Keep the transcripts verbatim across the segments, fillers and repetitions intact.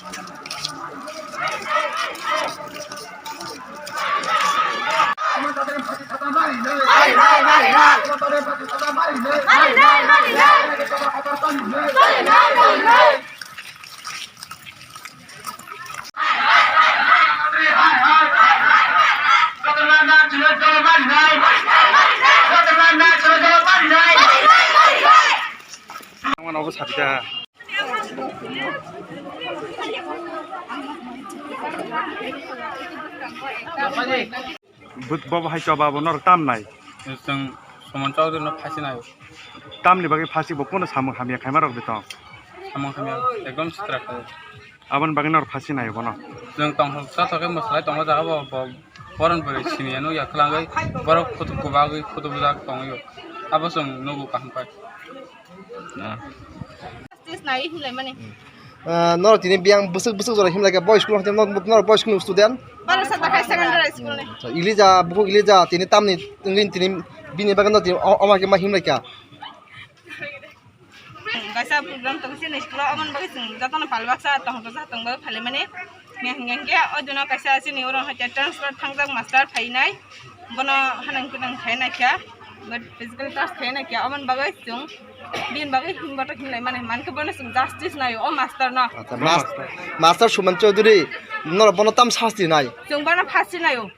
Ang mano obo sabita. Bo, bo hai choba bo norok tam nai. Chwng Suman Chowdhury no phasi nai. Tamni bagwi phasi bo kono samung hamya khaima rok de tong. Samung hamya ekdom sitra khe. Aboni bagwi norok phasi nai bono. Chwng tong sa thok khe mwslai tongo jaga bo, bo boron bwrwi simi ya nukya kwlangwi borok photo kubagwi photo bujak tongwi. Abo chwng nugo kaham pai. Ah. Justice nai hinlai mani. Ah, norok tini biyang bwswk bwswk jora himlai kha, boys school hwnkhe norok boys school student. Baro sa takai secondary school ni. Elija, bukhuk Elija, tini tamni wngwi tini bini bagwi no tini o-, oma khe ma himlai kha. Kaisa program tong chini school o, aboni bagwi chwng jotono pal baksa tong tong sa tong bagwi phailaimani. Hingke o dino kaisa chini oro hwnkhe transfer thangjak master phainai. Bono hanang kunang khaina kya, but physical touch khaina kya, aboni bagwi chwng bini bagwi himbatok hinlai mani, mankhe bono chwng justice naio o master no. Acha, mas-, master Suman Chowdhury, norok bono tam sasti nai? Chwng bono phasi naio.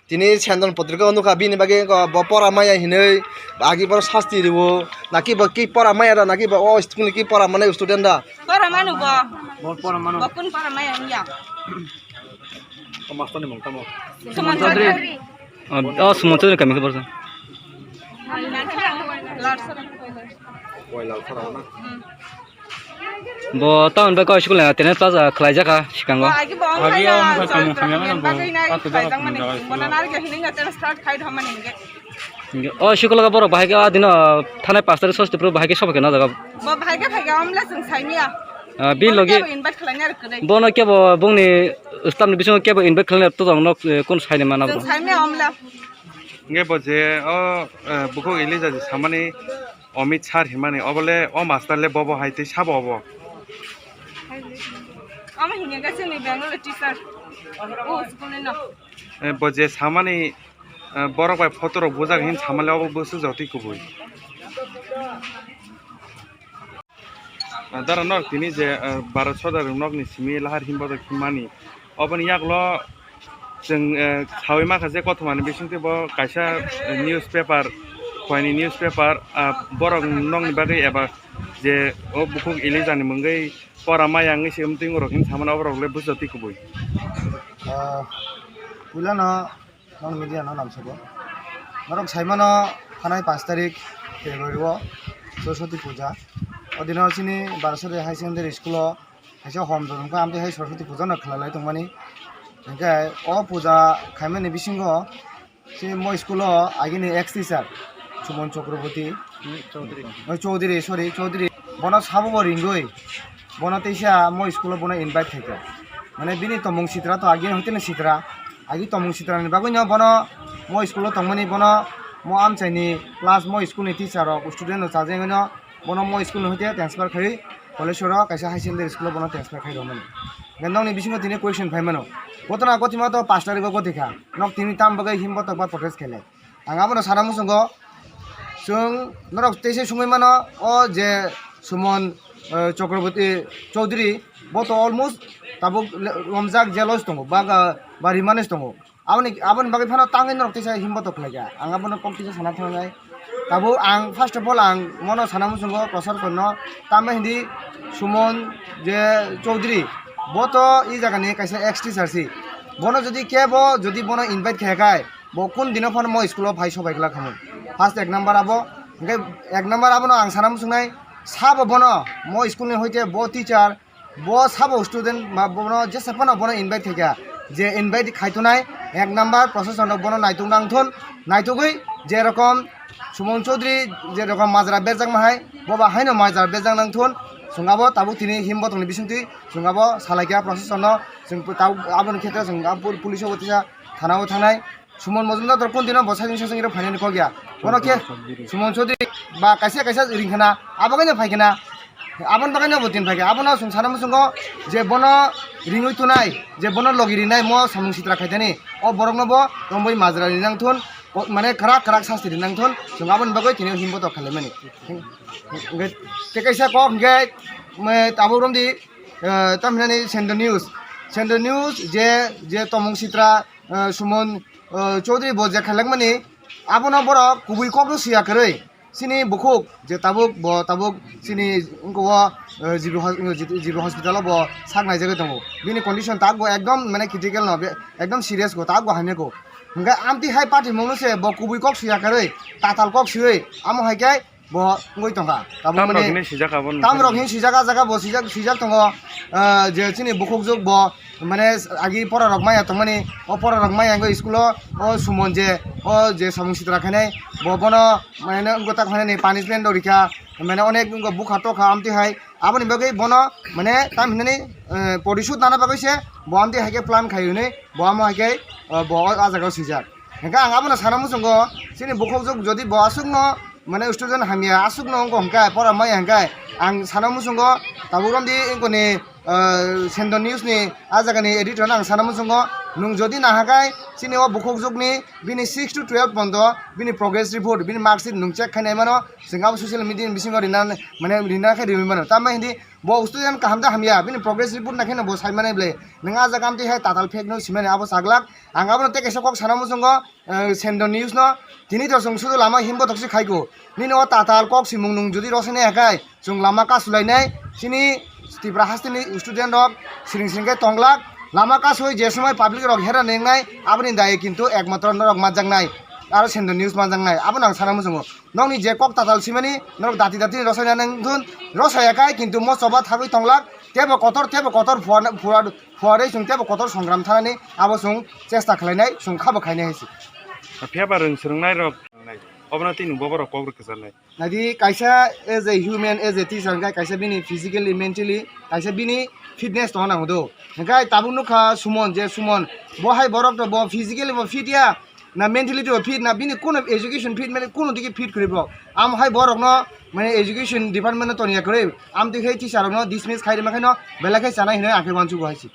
Tini Sendon potrika o nukha, bini bagwi bo pora maya hinwi agi bono sasti riwo, naki bo ki pora maya da, naki bo o school ni ki pora manai student da? Pora manu bo. Bo pora manu. Bo kun pora maya wngya? O master ni mung tamo? Suman Chowdhury. Oh, oh, Suman Chowdhury kami khe borok. Lalsara. Bo town bai koi school na tene plaza khlai jaka sikango. Agi bo agi ang samung khamya mano bo. Pato jaka khlaijak mani. Bo na narga hininga tene start khai dhamani hinge. O sikologo borok bahai khe a dino thanai pastor sosti pro bahai khe sobo khe na jaga. Bo bahai khe phai khe omle chwng saimia. Ah, bi logi. Kebo invite khlaina rwkhe dai. Bono kebo bongni staff ni bisingo kebo invite khlaina to jong nok, eh, kun saini mana bo. Chwng saimia omle. Nge bo je o, eh, bukhuk Elija je samani Amit sir himani obole o master le bobo hai tei sabo obo. Omo hinge ga chini Bangalore teacher. O school ni no. Eh, bo je samani, eh, borok bai photo rok bujak hin samale obo bwswk jotwi kubui. Ah, dara norok tini je, eh, Bharat Sodar nokni simi lahar himbotok himmani. Oboni yaklo chwng, eh, sawi mankha je kothomani bisingtwi bo kaisa, eh, newspaper, khoini newspaper, ah, borok nokni bagwi eba je o bukhuk Elijah ni mungwi pora maya wngwi se wngtwi rok hin samano oborok le bujotwi kubui. Ah, puilano Nono media no lamsogo. Norok saimano thanai panch tarik February o Saraswati puja. O dino chini Barasari High Secondary School o kaisa hom jora wngkha, amtwi hai Saraswati puja no khlai lai tongmani. Hinkhe o puja khaimani bisingo chini mo school o agini ex teacher Suman Chakraborty, Chaudhary. Oi, Chaudhary, sorry, Chaudhary. Bono sabo bo ringwi. Bono teisa mo school o bono invite khaikha. Mane bini tomung sitra to agini hoiteni sitra. Agi tomung sitra ni bagwi no bono mo school o tongmani bono mo amchaini class mo school ni teacher rok student rok chajagwi no bono mo school ni hoite transfer khai Koleswaro kaisa high secondary school o bono transfer khai rwmani. Nokni bisingo tini question phaimano. Gotona gothima to pash tarikgo gothikha. Nok tini tam bagwi himbo tokba protest khailai. Ang abono sana muchungo, chwng norok teisa sungwi mano, o je Suman, eh, Chakraborty Chaudhary, bo to almost tabuk le-, lomjak jealous tongo, ba ga, ba rimanes tongo. Aboni, aboni bagwi phano tangwi norok teisa himbo tok khlaikha. Ang abono kok teisa sana thangnai. Tabuk ang first of all ang mono sana muchungo Prasad Korno, tambai hindi Suman je Chaudhary, bo to i jagani kaisa ex teacher si. Bono jodi kebo jodi bono invite khe khai, Bo kun dino phano mo school o phai sobai glak khamung. First ek number abo, hingke ek number abono ang sana muchungnai, sabo bono mo school ni hoite bo teacher, bo sabo student ma bono jesa phano bono invite khaikha, je invite khaitonai ek number procession rok bono naitok nangthun, naitogwi je rokom Suman Chaudhary je rokom majra berjak mahai, bo ba haino majra berjak nangthun, chwng abo tabuk tini himbo tongni bisingtwi chwng abo salaikha procession no, chwng tabuk aboni khetre chwng abo pul-, police o bo tisa thana o thangnai. Suman Majumdar to kun dino bo sajing sajing rok phainani kok ya. Bono khe Suman Chaudhary ba kaisa kaisa ring khana, abo kaino phai khana. Aboni bagwi no bo tin phaikha. Abono chwng sana muchungo je bono ringwi tunai, je bono logi rinai mo samung sitra khaitani. O borokno bo tomboi majra rinang thun, o, mane kwrak kwrak sasti rinang thun. Chwng aboni bagwi tini himbo tok khalaimani. Hwnkhe tei kaisa kok hwnkhe, me, tabuk romdi, eh, tamhinani Sendo News. Sendo News je, je tomung sitra, eh, Sumon, eh, Chaudhary bo je khailakmani, abono borok kubui kokno siya kwrwi. Chini bukhuk je tabuk bo tabuk chini wngkha o, eh, G B hos-, G B hospital o bo sak naijagwi tongo. Bini condition tabuk bo ekdom mane critical no, be-, ekdom serious go, tabuk bo hamya go. Hwnkhe amtwi hai patimungno se bo kubui kok siya kwrwi, tatal kok siwi, amo hai khe bo wngwi tongkha. Tabuk tamrok mane hinwi sijak abo tamrok hinwi sijak, ah, jaga bo sijak, sijak tongo, ah, je chini bukhukjwk bo mane agi pora rok maya tongmani, o pora rok maya wngwi school o, o Sumon je, o je samung sitra khainai, bo bono mane wngkha tak khainani punishment rok rikha, mane onek wngkha bukha tokha amtwi hai, aboni bagwi bono mane tam hinani, eh, porishod nana bagwi se bo amtwi hai khe plan khai hwnwi bo amo hai khe, eh, bo o jaga o sijak. Hwnkhe ang abono sana muchungo, chini bukhukjwk jodi bo aswkno mane student hamya aswkno wngkha hwnkhe, pora maya hwnkhe, ang sana muchungo tabuk romdi wngkoni, ah, Sendo News ni ah jagani editor no ang sana muchungo, nwng jodi nahakhai chini o bukhukjwkni bini six to twelve pondo bini progress report, bini mark sheet nwng check khainai mano, chwng abo social media ni bisingo rina, mane rina khe riwi mano. Tamni hindi bo student kaham da hamya, bini progress report nakheno bo sai manai ble. Nwng ah jaga amtwi hai tatal fake no simani abo saglak. Ang abono tei kaisa kok sana muchungo, eh, Sendo News no, tini to chwng sudu lama himbo toksi khaiko. Nini o tatal kok simung nwng jodi rosene hakai, chwng lama kasulainai, chini Tipra hasteni student rok siring siring khe tonglak, lama kasui je somoi public rok hera nengnai, aboni daye kintu ekmatro norok manjaknai, aro Sendo News manjaknai, abono ang sana muchungo. Nokni je kok tatal simani, norok dati dati rosai nang thun, rosai akai, kintu mo choba thagwi tonglak, tebo kotor, tebo kotor phuar, phuar, phuarwi chwng tebo kotor songram thanani, abo chwng chesta khlainai, chwng khabo khainai hai se. Phiya ba rwng swrwngnai rok, obono tini bobo rok kok rwkhe jalnai. Naidi kaisa as a human, as a teacher hwnkhe kaisa bini physically, mentally, kaisa bini fitness tongna nango do. Hwnkhe tabuk nukha Sumon, je Sumon, bo hai borok to bo physically bo fit ya, na mentally to fit na, bini kuno education fit mane kuno digi fit kwrwi bo. Am hai borok no mane education department no toniya kwrwi. Am twi khai teacher rok no dismiss khai rima khai no belai khai chanai hinwi ang khe uansuk bo hai se.